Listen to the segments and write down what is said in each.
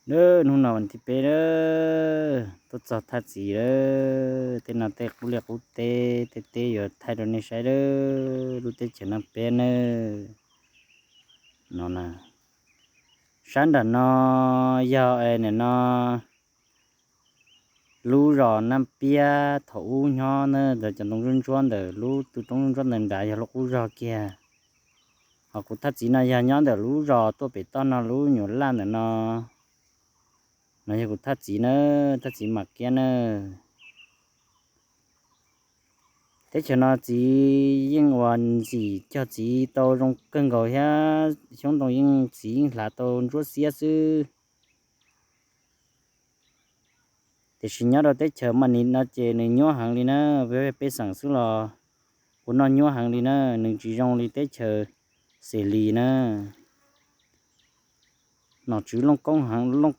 Hnub no vas thib peb lawm, tuaj txog thaj txiv lawm. Tej no tej qub liaj qub teb, tej teb yuav thaij rau nej saib lawm, lub teb chaws Neej Peb nawb. No, sab nram no yog nim no lub zos Naj Piab thaum ub nyob na, ntawm cov ntoo ntsuab ntsuab ntawm lub tu roob ntsuab ntsuab ntawd nrad yog lub qub zog kiag. Ho kuv thaj txiv no yog nyob ntawm lub zos tuaj pem toj no lub nyuam laj ntawm no, no yog kuv thaj txiv na, thaj txiv Mam Kiab na. Teb chaws no txiv yeej uas ntxim cog txiv tau zoo kawg nkaus thiab, xyoob ntoo yeej txiv yeej hlav tau ntsuab xiab xwb. Tiam sis nyob rau teb chaws Mam Nis no ces nws nyuab heev li na, peb xeem xwb los ua noj nyuab heev li na, nws tsis zoo li teb chaws Xes Lis na. Nom tswv looj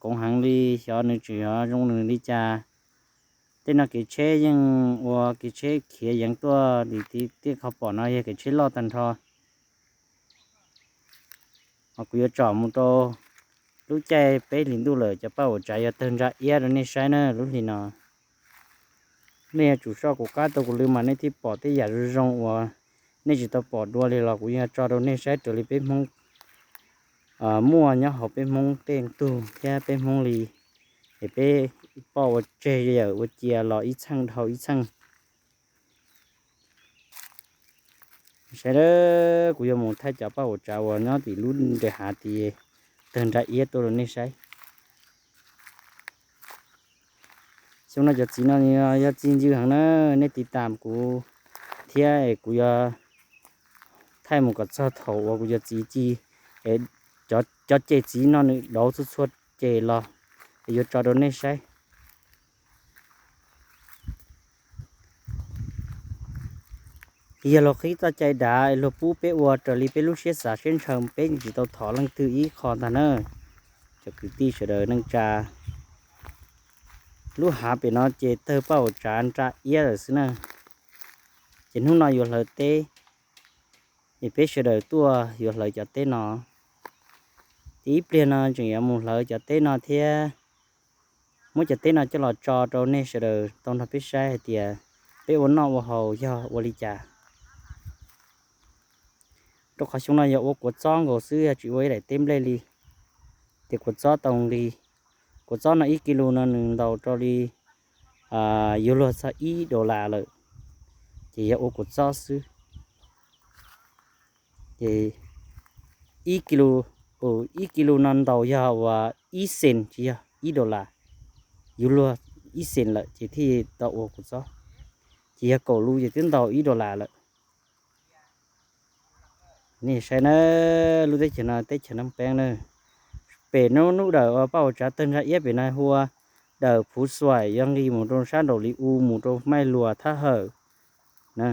koov heev li, xyov nws tseem yuav zoo nws li cas. Tej no kev tsheb yeej ua kev tsheb khiav yeev tuaj li, tej qhov pom no yog kev tsheb loj tag nrho. Ho kuv yuav tsom mus rau lub caij peb hlis ntuj lawm, cov paj uas tsav yuav tawg ntsa iab rau nej saib na. Lub hlis no nej yuav tsum soj kuv qab tau kuv lw mas nej thiaj pom tej yam zoo zoo uas nej tsis tau pom dua li los kuv yuav tso rau nej saib raws li peb Hmoob muaj nyob hauv peb Hmoob tej tug thiab peb Hmoob li. Es peb poj ua tseg yawm ua cia los ib txheej dhau ib txheej. Saib, kuv yuav mus thaij cov paj uas tsav uas nyob tim lub nres hav tid tawg nra iab tuaj rau nej saib. Xyoo no cov txiv no yog txiv ncw heev na, nej tiv tam kuv thiab kuv yuav thaij mus kom txog thaum uas kuv cov txiv ci, cov ceg txiv no nws dauv txhua txhua ceg los yuav tso rau nej saib. Yog luag qhib txoj cai dav luag pub peb ua raws li peb lub siab xav siab ntshaw, peb tsis tau thov leej twg ib qho ntag na. Cov kwv tij sawv daws neej tsa, lub hav pem no ces tawg paj uas tsav nra iab lawm xwb na. Ces hnub no yuav hlawv teb, es peb sawv daws tuaj yuav hlawv cov teb no. Ces ib pliag no tseem yuav mus hlawv cov teb no thiab, muab cov teb no coj los tso rau nej sawv daws tau nrog peb saib hais tias peb ua noj ua haus yog ua li cas. Rau qhov xyoo no yog ua kua txob nkaus xwb, yog tsis ua ib daim teb nplej li. Ces kua txob tau nqi, kua txob no ib kis lus no nws ntaus rau li yuav luag txog ib dollar lawm. Ces yog ua kua txob xwb. Ces ib kis lus, ib kis lus no ntaus yog uas ib xees, tsis yog ib dollar, yuav luag ib xees lawm ces thiaj tau ua kua txob. Ces yog kaum lus ces twb ntaus ib dollar lawm. Nej saib na, lub teb chaws no teb chaws Neej Peeb na. Pem no hnub dawm uas paj uas tsav tawg nra iab pem no hu ua dawm Phuv Xuaim, yog nqis mus rau sab nraum Li U mus rau Maij Luas Thab Hawm na.